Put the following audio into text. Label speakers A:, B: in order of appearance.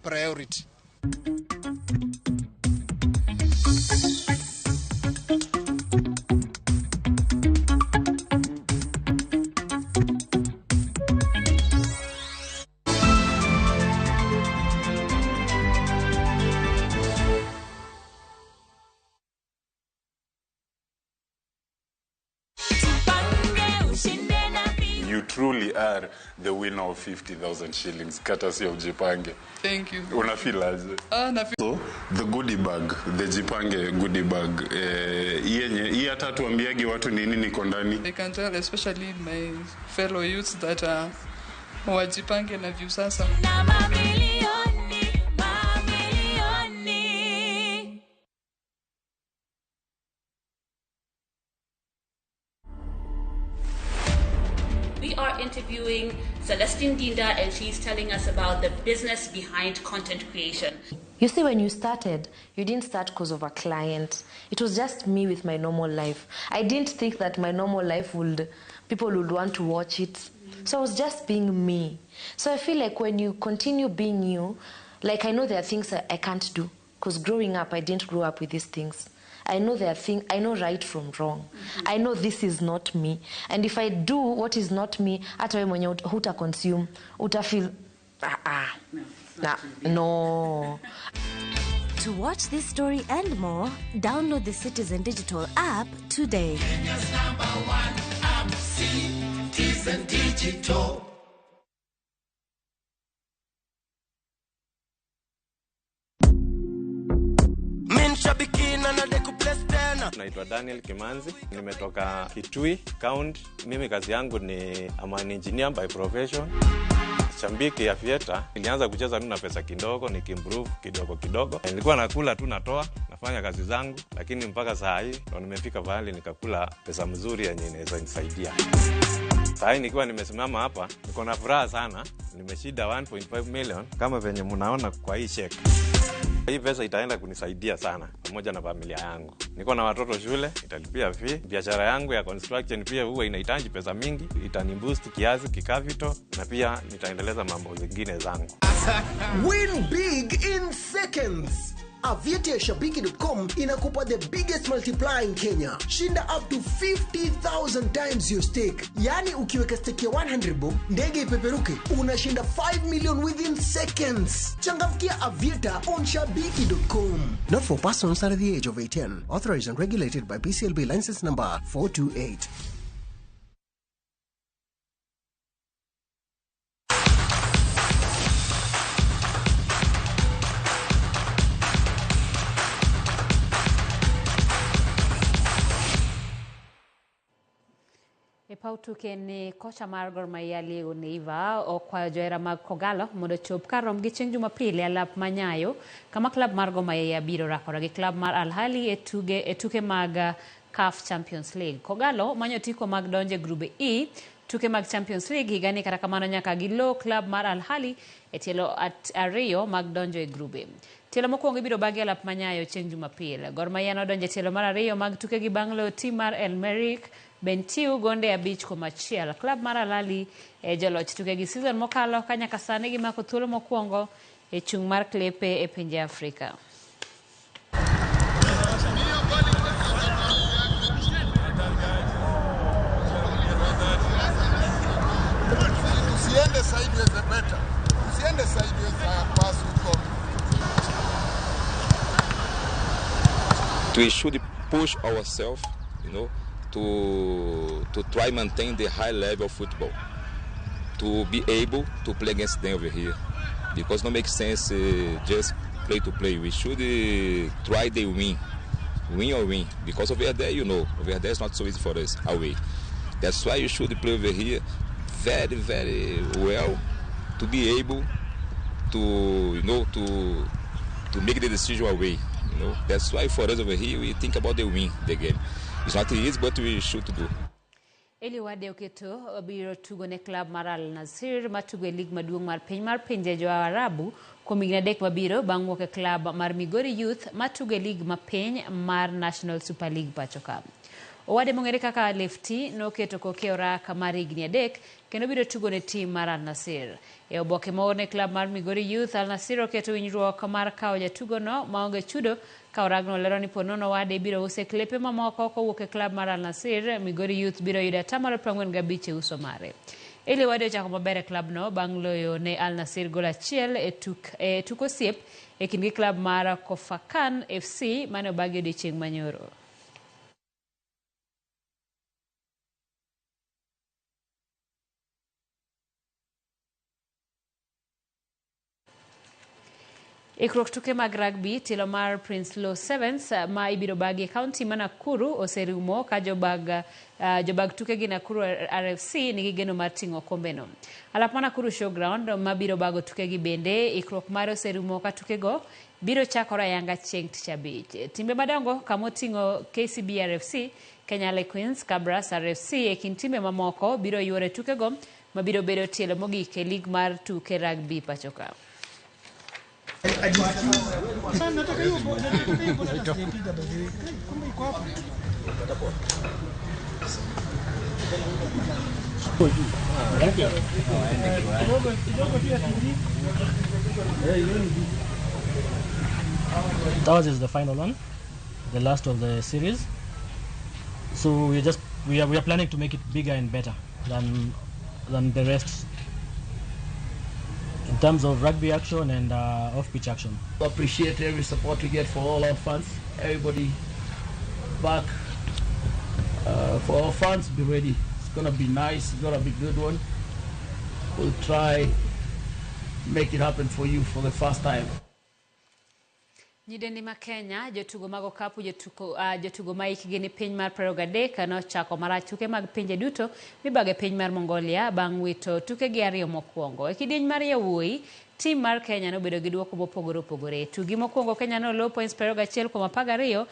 A: Priority.
B: You truly are the winner of 50,000 shillings courtesy of Jipange.
C: Thank you.
B: Una feel aje?
C: Ah, na feel
B: So, the goodie bag, the Jipange goodie bag. Eh, yenye hii hata tuambiagi watu ni nini iko ndani.
C: I can tell especially my fellow youths that wajipange na Viusasa.
D: Na mamilioni, mamilioni.
E: We are interviewing Celestine Dinda, and she's telling us about the business behind content creation.
F: You see, when you started, you didn't start because of a client. It was just me with my normal life. I didn't think that my normal life would, people would want to watch it. So I was just being me. So I feel like when you continue being you, like I know there are things I can't do. Because growing up, I didn't grow up with these things. I know there are things, I know right from wrong. I know this is not me. And if I do what is not me, hata wewe mwenye huta consume, uta feel, ah, ah, nah, no.
G: To watch this story and more, download the Citizen Digital app today.
H: Kenya's number one app, Citizen Digital.
I: Naitwa Daniel Kimanzi, nimetoka Kitui County. Mimi kazi yangu ni I'm an engineer by profession. Shabiki ya Aviator, nilianza kucheza tu na pesa kidogo, nikiimprove kidogo kidogo. Nilikuwa nakula tu, natoa, nafanya kazi zangu, lakini mpaka saa hii ndo nimefika pahali nikakula pesa mzuri yenye inaweza nisaidia. Saa hii nikiwa nimesimama hapa, niko na furaha sana, nimeshinda 1.5 million kama venye mnaona kwa hii cheque. Hii pesa itaenda kunisaidia sana pamoja na familia yangu. Niko na watoto shule, italipia fee. Biashara yangu ya construction pia huwa inahitaji pesa mingi, itaniboost kiasi kicapital na pia nitaendeleza mambo zingine zangu.
J: Win big in seconds. Aviator ya Shabiki.com inakupa the biggest multiplier in Kenya. Shinda up to 50,000 times your stake. Yaani ukiweka stake ya 100 bob, ndege ipeperuke, unashinda 5 million within seconds. Changamkia Aviator on Shabiki.com. Not for persons under the age of 18. Authorized and regulated by BCLB license number 428.
E: E paw tuke ni kocha mar Gor Mahia Leo Neiva okwayo johera mag Kogalo mondo ochop kar romgi chieng' Jumapil e alap ma Nyayo kama klab mar Gor Mahia biro rakore gi klab mar Al Ahly e tuge e tuke mag CAF Champions League. Kogalo manyo otiko mag donjo e grube E tuke mag Champions League higani, kata kamano nyaka gilo klab mar Al Ahly e tielo ariyo mag donjo e grube. Tielo mokwongo ibiro bagi e alap ma Nyayo chieng' Jumapil. Gor Mahia nodonjo e tielo mar ariyo mag tukegi bang' loyo tim mar El Merreikh Bentiu gonde 5-1. Klab mar Al Ahly e joloch tukegi season mokalo ka nyaka sani gimako thuolo mokwongo e chung' mar klepe e pinje Afrika.
K: Usiende sideways the better. Usiende sideways pass huko.
L: We should push ourselves to try maintain the high level of football, to be able to play against them over here, because no makes sense just play to play. We should try the win, win or win, because over there, over there is not so easy for us away. That's why you should play over here very, very well to be able to make the decision away. That's why for us over here we think about the win the game. It's not easy, but we should do.
E: Eli Wade oketo biro tugo ne klab mar Al Nassr matugo e lig maduong' mar piny mar pinje jo Arabu kuom higni 3 mabiro bang' wuok e klab mar Migori Youth matugo e lig mapiny mar National Super League pacho ka. Owade mong'ere kaka Lefty noketo koke e oraka mar higni 3 kendo biro tugo ne tim mar Al Nassr. E oboke moor ne klab mar Migori Youth, Al Nassr oketo winjruok mar kawo jatugono maonge chudo ka oragno lero ni ponono Owade ibiro use klepe mamoko kowuok e klab mar Al Nassr. Migori Youth biro yudo 45% e uso mare. Eli Owade ochako maber e klabno bang' loyo ne Al Nassr gol achiel e tuk osiep e kind gi klab mar Kofakan FC mane obagi odiechieng' manyoro. Ikruok tuke mag rugby tielo mar Prinsloo Sevens ma ibiro bagi e kaunti ma Nakuru oserumo ka jobag tuke gi Nakuru RFC nigi geno mar ting'o okombeno. Alap ma Nakuru Showground ma biro bago tukegi bende ikruok mare oserumo ka tukego biro chakore ayanga chieng' tich abich. Timbe madongo kamoting'o KCB RFC, Kenya Harlequins, Kabras RFC e kind timbe mamoko biro yuore tukego mabiro bedo tielo mogik e lig mar tuke rugby pacho ka.
A: Ours is the final one, the last of the series. So we are planning to make it bigger and better than the rest in terms of rugby action and off-pitch action.
M: We appreciate every support we get for all our fans. Everybody back for our fans, be ready. It's gonna be nice. It's gonna be a good one. We'll try make it happen for you for the first time.
E: Nyidendi ma Kenya, jotugo mag okapu, jotugo ma hikgi ni piny mar 23 nochako marach tuke mag pinje duto mibago e piny mar Mongolia bang' wito tukegi 2 mokwongo. E kidieny mar yawuoyi, tim mar Kenya nobedo gi duoko mopogore opogore. Tugi mokwongo Kenya noloyo points 21 kuom 12.